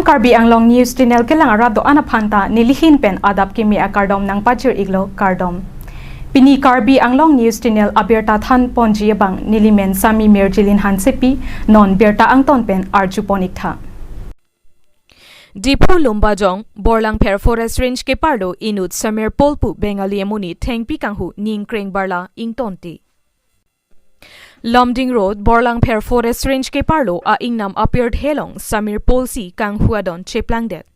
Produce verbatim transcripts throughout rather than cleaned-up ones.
Karbi Anglong News Channel kelang arat do-an aphan ta nelihin pen adap kimi akardom nangpajir-iklo, kardom. Pini Karbi Anglong News Channel abirta thanponji abang nelimen Sami Mirjilin Hansepi, non birta angton pen arjupon-iktha. Diphu Lumbajong, Borlangpher Forest Range keparlo inut Samir Pol pu Bengali amonit thengpi kanghu ningkreng barla ingtonte. Lumding Road, Borlangpher Forest Range keparlo a-ingnam apirthe along Samir Pol si kanghu adon cheplangdet.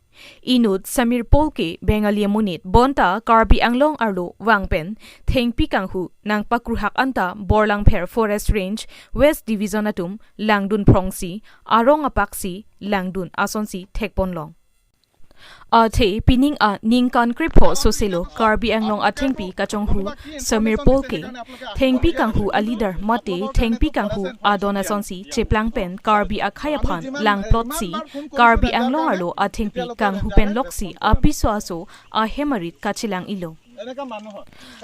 Inut Samir Pol ke Bengali amonit, bonta Karbi Anglong arlo vang pen thengpi kanghu nangpakruhak anta Borlangpher Forest Range West Division atum langdun phrongsi, arong apaksi langdun asonsi thekponlong. Athe pining aningkan krepho soselo Karbi Anglong athengpi kachonghu Samir Pol ke thengpi kanghu a-leader mate thengpi kanghu adon asonsi cheplang pen Karbi akhei aphan langplotsi Karbi Anglong arlo athengpi kanghu pen loksi apiso aso ahem arit kachelang-ilo.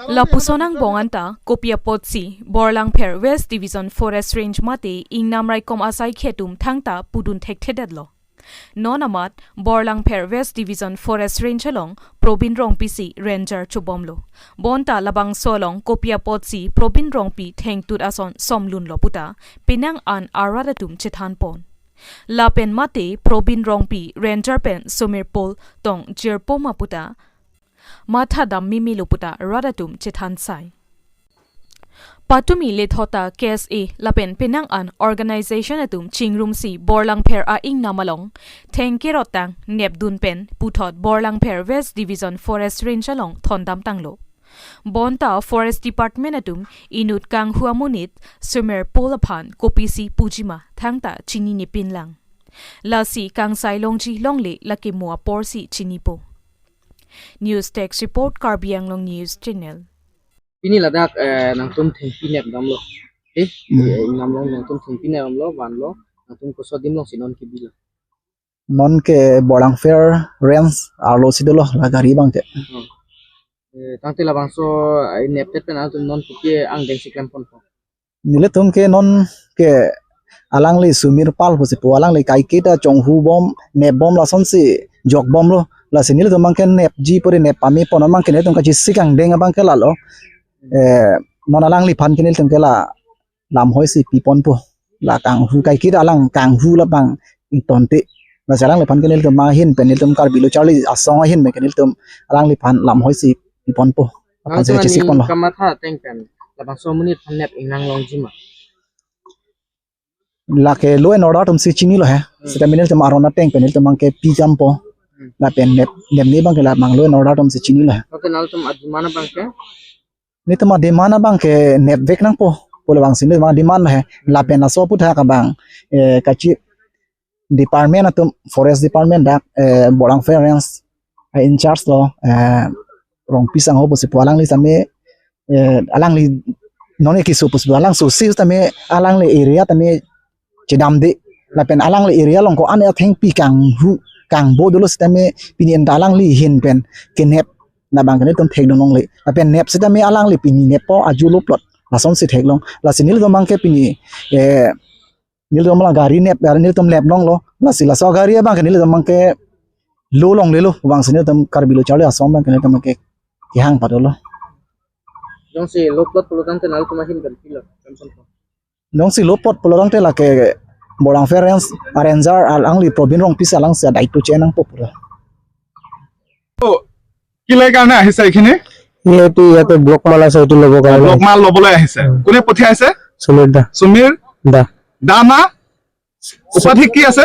Lapuson angbong anta kopi apotsi Borlangpher West Division Forest Range mate ingnam raikom asaikhi atum thangta pudun thekthedetlo. Non amat Borlangpher West Division Forest Range along Probin Rongpi si ranger chobomlo. Bonta labangso along kopi apotsi Probin Rongpi thengtut ason somlunlo puta penang an arat atum chethanpon. Lapen mate Probin Rongpi ranger pen Samir Pol tong jirpo ma puta matha dam mimilo puta rat atum chethansai. Patumi lethota K S A lapen penang an organization atum chingrumsi Borlangpher a-ingnam along thengkerot tang nepdun pen puthot Borlangpher West Division Forest Range along thondamtanglo. Bonta Forest Department atum inut kanghu amonit Samir Pol aphan kopisi pujima thangta chininepinlang. Lasi kangsai longji longle lake mo aporsi chinipo. News Desk Report, Karbi Anglong News Channel. Pini ladak, eh, nangtum thengpi nepdamlo. Eh, Hmm. Eh, ingnam along nangtum thengpi nepdamlo, vanlo, nangtum koso adim alongsi non kebilo? Non ke Borlangpher Range arlosi dolo la gari abang ke. Hmm. Eh, tangte labangso, eh, neptet pen nangtum non kopi angdengsi klemponpo? Nelitum ke non ke alangli Samir Pol pusi pu alangli kaiketa chonghu bom, nepbom lasonsi jokbomlo. Lasi nelitum abang ke nepji puri nep pame pon abang ke nelitum kachesik angdeng abang ke lalo. Eh, non alangliphan ke nelitum ke la lamhoisi piponpo. La kanghu kaiketa alang kanghu labang ingtonte. Lasi alangliphan ke nelitum abang ahin pen nelitum Karbi Lo Charli Asong ahin pen ke nelitum alangliphan lamhoisi piponpo. Aphan si nangtum chesikponlo. Kamatha ateng pen labangso amonit aphan nep ingnang longji ma? Lake law and order atumsi chinilo he. Hmm. Seta nelitum aron ateng pen nelitum abang ke pijampo. Hmm. Lapen nep, nepne abang ke labang law and order atumsi chinilo he. Okay, nangtum a-demand abang ke? Nelitum a-demand abang ke nepvek nangpo. Pu labangsi nelitum a-demand he. Hmm. Lapen laso aphuthak abang, eh, kachi department atum, Forest Department dak, eh, Borlangpher Range, eh, in charge lo, eh, Rongpi sangho pusi pu alangli sitame, eh, alangli non ke kiso pusi pu alang sosi sitame alangli area tame chedamde. Lapen alangli area along ko-an athengpi kanghu kangbo dolo sitame pini anta alangli ahin pen kenep labang ke nelitum thekdun longle. Lapen nep sitame alangli pini neppo ajo loplot lasonsi theklong. Lasi nelitum abang ke pini, eh, nelitum la gari nep, gari nelitum neplonglo. Lasi laso gari abang ke nelitum abang ke lo longlelo. Labangsi nelitum Karbi Lo Charli Asong abang ke nelitum ke kehang padolo. Jongsi loplot pulo tangte nangtum ahin pen pilo, pen pon. Jongsi loplot pulo tangte lake Borlangpher Range a-ranger alangli Probin Rongpi si alangsi adai tu chenangpo pulo. কি লাগে কাৰণে আহিছে এইখিনি? ইয়াতে, ইয়াতে ব্লক মাল আছে, এইটো ল'ব কাৰণে। ব্লক মাল ল'বলৈ আহিছে। উম। কোনে পঠিয়াইছে? সমীৰ দা। সমীৰ? দা। দা না? উপাধি কি আছে?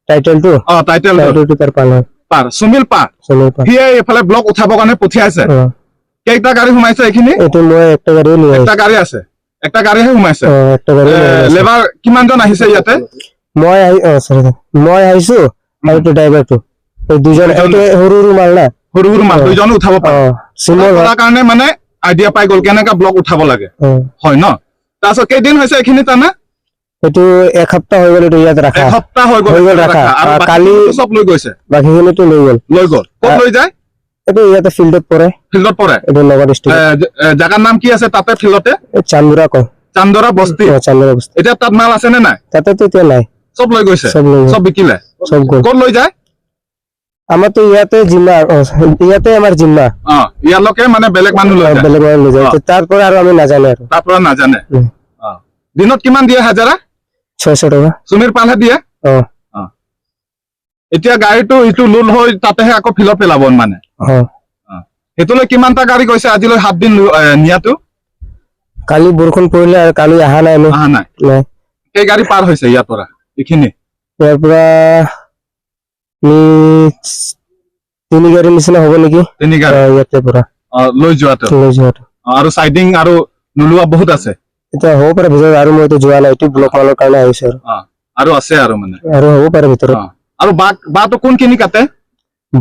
টাইটেলটো? অ, টাইটেলটো। টাইটেলটো তাৰ পাল হয়। পাৰ, সমীৰ পাৰ। সমীৰ পাৰ। সিয়ে এইফালে ব্লক উঠাবৰ কাৰণে পঠিয়াইছে। অ। কেইটা গাড়ী সোমাইছে এইখিনি? এইটো মই একটা গাড়ী লৈ আহিছো। একটা গাড়ী আছে। একটা গাড়ীহে সোমাইছে। অ, একটা গাড়ী এ, লৈ আহিছো। লেবাৰ কিমানজন আহিছে ইয়াতে? মই আহি-, অ, চৰি, চৰি। মই আহিছো আৰু উম। এইটো ড্ৰাইভাৰটো। এই দুজন, দুজন। এইটো সৰু সৰু মাল না। সৰু সৰু মাল, অ। দুইজনো উঠাব পাৰে। অ, চিমল উঠাব হয়। পৰাৰ কাৰণে মানে আইডিয়া পাই গ'ল কেনেকা ব্লক উঠাব লাগে। অ। হয় ন? তাৰপিছত কেইদিন হৈছে এইখিনি টানা? এইটো এক সপ্তাহ হৈ গ'ল, এইটো ইয়াত ৰাখা। এক সপ্তাহ হৈ গ'ল হৈ গ'ল ৰাখা। ৰাখা। আৰু আ, বাকীখিনিতো কালি চব লৈ গৈছে? বাকীখিনিতো লৈ গ'ল। লৈ গ'ল। ক'ত আ, লৈ যায়? এইটো ইয়াতে ফিল্ডত পৰে। ফিল্ডত পৰে? এইটো নগাঁও ডিষ্ট্ৰিক্ট। এ, জ-, এ, জাগাৰ নাম কি আছে তাতে ফিল্ডতে? এই চান্দুৰা কয়। চান্দুৰা বস্তি? অ, চান্দুৰা বস্তি। এতিয়া তাত মাল আছে নে নাই? তাতেতো এতিয়া নাই। চব লৈ গৈছে? চব লৈ গ'ল। চব বিকিলে? চব গ'ল। ক'ত লৈ যায়? আমাৰতো ইয়াতে জিম্মা, অ, ইয়াতে আমাৰ জিম্মা। অ, ইয়ালৈকে মানে বেলেগ মানুহ লৈ অ, যায়? বেলেগ মানুহ লৈ যায়। অ। তো তাৰ পৰা আৰু আমি নাজানো আৰু। তাৰ পৰা নাজানে? উম। অ। দিনত কিমান দিয়ে হাজাৰা? ছয়শ টকা। সুমীৰ পালহে দিয়ে? অ। অ। এতিয়া গাড়ীটো ইটো লোড হৈ তাতেহে আকৌ ফিল্ডত পেলাব মানে? অ। অ। সেইটোলৈ কিমানটা গাড়ী গৈছে আজিলৈ সাত দিন লো-, এ, নিয়াটো? কালি বৰষুণ পৰিলে আৰু কালি অহা নাই আমি। অহা নাই? নাই। কেই গাড়ী পাৰ হৈছে ইয়াৰ পৰা এইখিনি? ইয়াৰ পৰা আমি তিনি গাড়ী নিচিনা হ'ব নেকি? তিনি গাড়ী? অ, ইয়াতে পৰা। অ, লৈ যোৱাটো? লৈ যোৱাটো। অ, আৰু চাইডিং আৰু নোলোৱা বহুত আছে? এতিয়া হ'ব পাৰে ভিতৰত, আৰু মইতো যোৱা নাই, এইটো ব্লক মালৰ কাৰণে আহিছো আৰু। অ, আৰু আছে আৰু মানে? আৰু হ'ব পাৰে ভিতৰত। অ, আৰু বাঁহ, বাঁহটো কোনখিনি কাটে?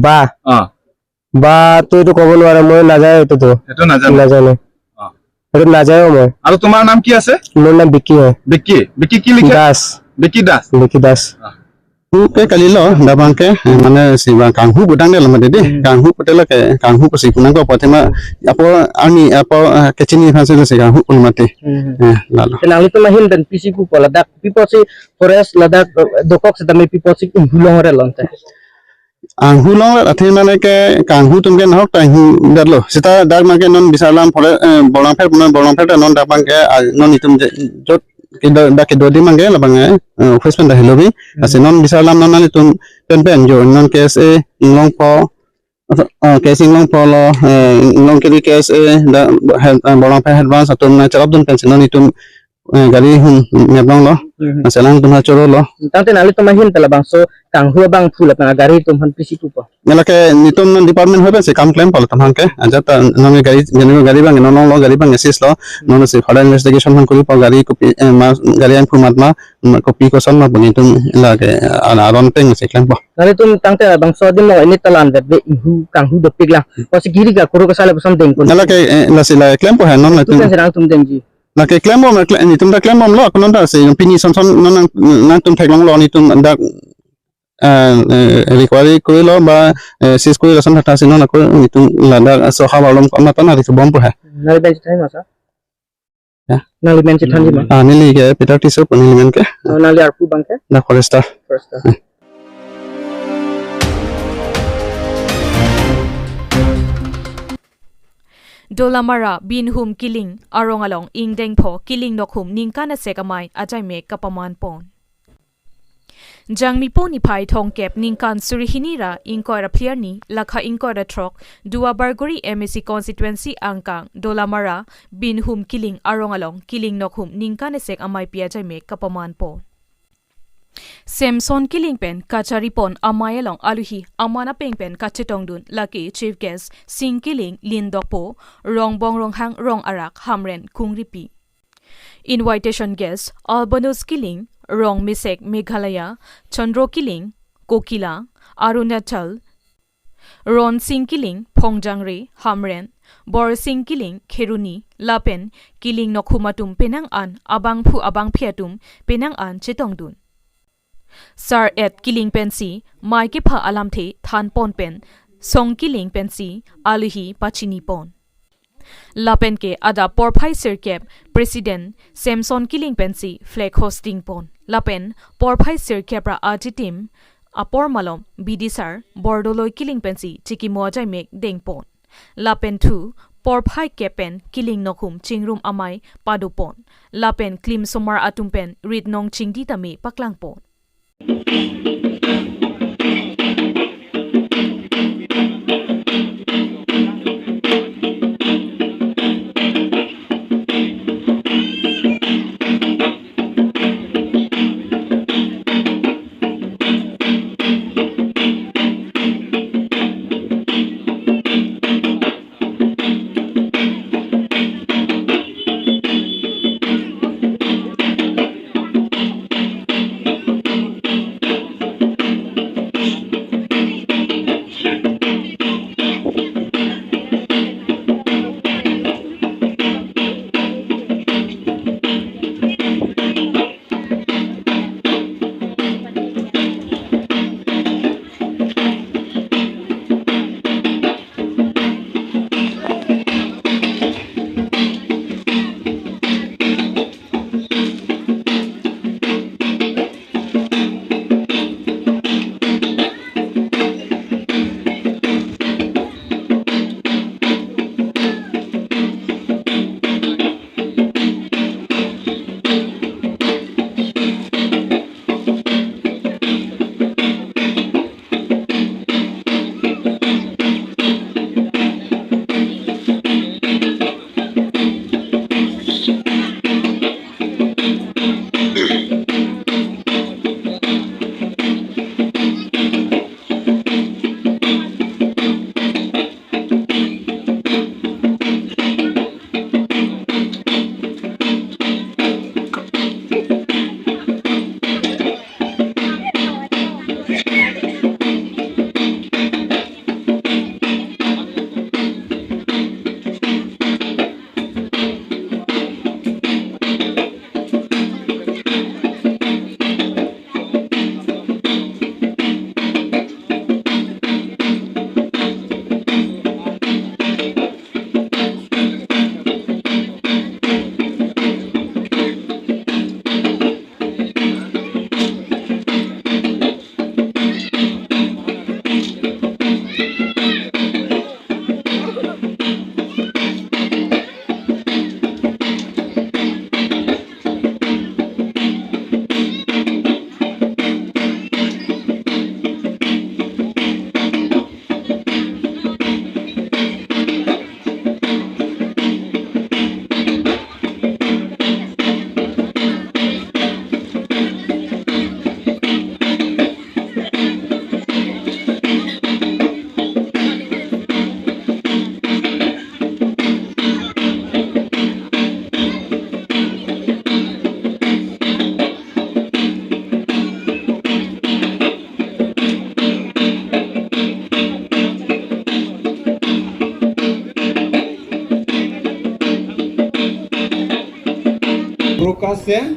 বাঁহ? অ। বাঁহটো এইটো ক'ব নোৱাৰে, মই নাযায় এইটোতো। সেইটো নাজানে? নাজানে। অ। এইটো নাযায়ও মই। আৰু তোমাৰ নাম কি আছে? মোৰ নাম বিকি হয়। বিকি? বিকি কি লিখে? দাস। বিকি দাস? বিকি দাস। অ। Ke kalilo, labang ke, eh, mane si bang kanghu gudang de lo mati di. Hmm. Kanghu pute lo ke, kanghu pusi kunang ko pute ma, apo ani, apo, eh, kechini phansi lo si kanghu pun mati. Hmm. Eh, lalo. Te nanglitum ahin pen pisi pupo ladak, pi apotsi forest ladak, eh, dokok setame pi apotsi inghu longre lonte? Inghu longre athe mane ke kanghu atum ke nahok ta inghu det lo. Seta dak mane ke non bisarlam forest, eh, Borlangpher, non Borlangpher ta non dak mane ke, ah, non itum je, jot kedo, dak kedo di mane ke labang, eh, eh, office pen ta helo bi. Hmm. Lasi non bisarlam non nanglitum pen pen jo, non K S A Inglongpho, eh, K S A Inglongpho lo, eh, Inglongkiri K S A, dak, eh, eh, Borlangpher head branch atum nangcherapdun pensi non itum, eh, gari hum meplong lo. Hmm. Lasi alangtum ha choro lo. Tangte nanglitum ahin pen labangso kanghu abangphu lapen agari atum aphan pisi pupo? Lake netum non department hoi pensi kam klempo latum aphan ke. Ajat ta non gari, jani gari abang non lo, gari abang assist lo. Non si further investigation aphan koripo gari kopi, eh, ma, gari abangphu mat ma, ma kopi koson ma pu netum lake, ah, aron peng si klempo. Nanglitum tangte bangso adim lo ini ta la-an vet ve inghu kanghu dopik lang. Kosi giri ka koro kasale puson dengpon. Lake, eh, lasi la klempo ha non la. Tu tum pensi nangtum dengji? Lake klembom, kle-, netum ta klembom lo, ako non ta si pini son son non nang, nangtum theklong lo netum dak, eh, eh, recovery kori lo ba, eh, seize kori lo son thata si non ako netum ladak so ha balom ko matan hari kebom po ha. Nangli men chethan ma sir? Ya. Nangli men chethan ji ma? Ah, neli ke Peter Tisso pu neli men ke. Oh, nangli arpu abang ke? Na forester. Forester. Eh. Dolamara Binhum Kiling arong along ingdeng pho Kiling Nokhum ningkan asek amei ajaimek kapaman pon. Jangmi po niphai thomkep ningkan suri hini ra ingkoi ra phli arni lakha ingkoi ra throk Duar Bagori M A C constituency angkang Dolamara Binhum Kiling arong along Kiling Nokhum ningkan asek ameipi ajaimek kapaman pon. Samson Kiling pen kachari pon amei along aluhi aman apeng pen kachetongdun lake chief guest Sing Kiling Lindokpo, Rongbong Ronghang Rong Arak Hamren Kungripi. Invitation guest Albanus Kiling Rong Mesek Meghalaya, Chandro Kiling Kokila Arunachal, Ron Sing Kiling Phongjangre Hamren, Bor Sing Kiling Kheroni lapen Kiling Nokhum atum penang an abangphu abangphi atum penang an chetongdun. Sar et Kiling pensi mei kepha alamthe than pon pen Song Kiling pensi aluhi pachini pon. Lapen ke adap porphai sirkep President Samson Kiling pensi flag hosting pon. Lapen porphai sirkep ra ajitim apor malom bidisar Bordoloi Kiling pensi chikimo ajaimek dengpon. Lapen thu porphai kep pen Kiling Nokhum chingrum amei padopon. Lapen klimsomar atum pen rit nong chingdi tame paklangpon.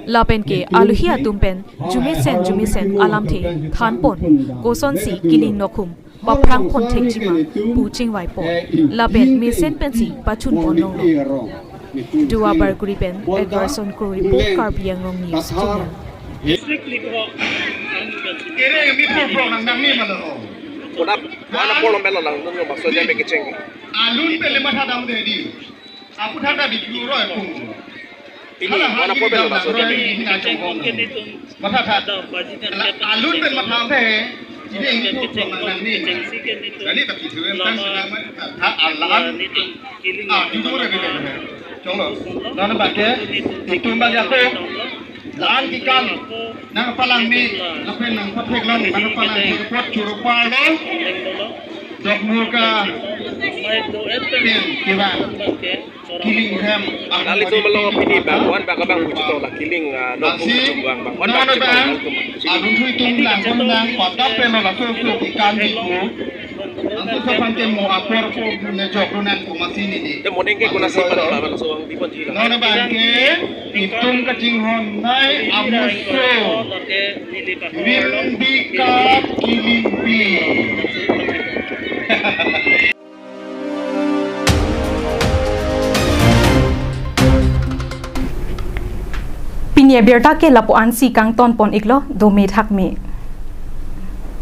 Lapen ke alohi atum pen jumesen jumesen alamthe thanpon, kosonsi kiling nokhum paphrangpon thekji ma pu chingvaipon. Lapen mesen pensi pachunpon longlo. Duar Bagori pen Edwardson Kro report, Karbi Anglong News Channel. Kere mi pur pro nang nang ni malo. Kona, kona polo melo lang nung yung bakso jam ke cheng. Alun pele matha dam de di. Apu thada di puro e pung. Pini, kona polo melo bakso jam. Matha tha. Alun pen matha the. Ini ini pur pro nang nang ni. Dali tapi tuan kan senang matha alam. Ah, jujur lagi deh. Chonglo. Nana bangke, itum bang ako. Lan kikan. Nang palang mi, lapen nang pathek lang, nang palang mi pot churu palo. Dok murka. Tim, kiban. Kiling hem. Nali so malo pini bang, wan bang kabang uji to la kiling, ah, nok Asi, bang bang. Wan nana bang bang. Adun thui tum lang kon nang, patak pelo la so so kikan di ko. Anto sa pante mo apor ko ne jok runan ko masini di. Te mo neng ke kona si pala pala so ang di pon di la. Nona bangke itum kachinghon nai amuso. Rimbi kap kilimpi. Pini abirta ke lapu-ansi kangton pon iklo, dome thakme.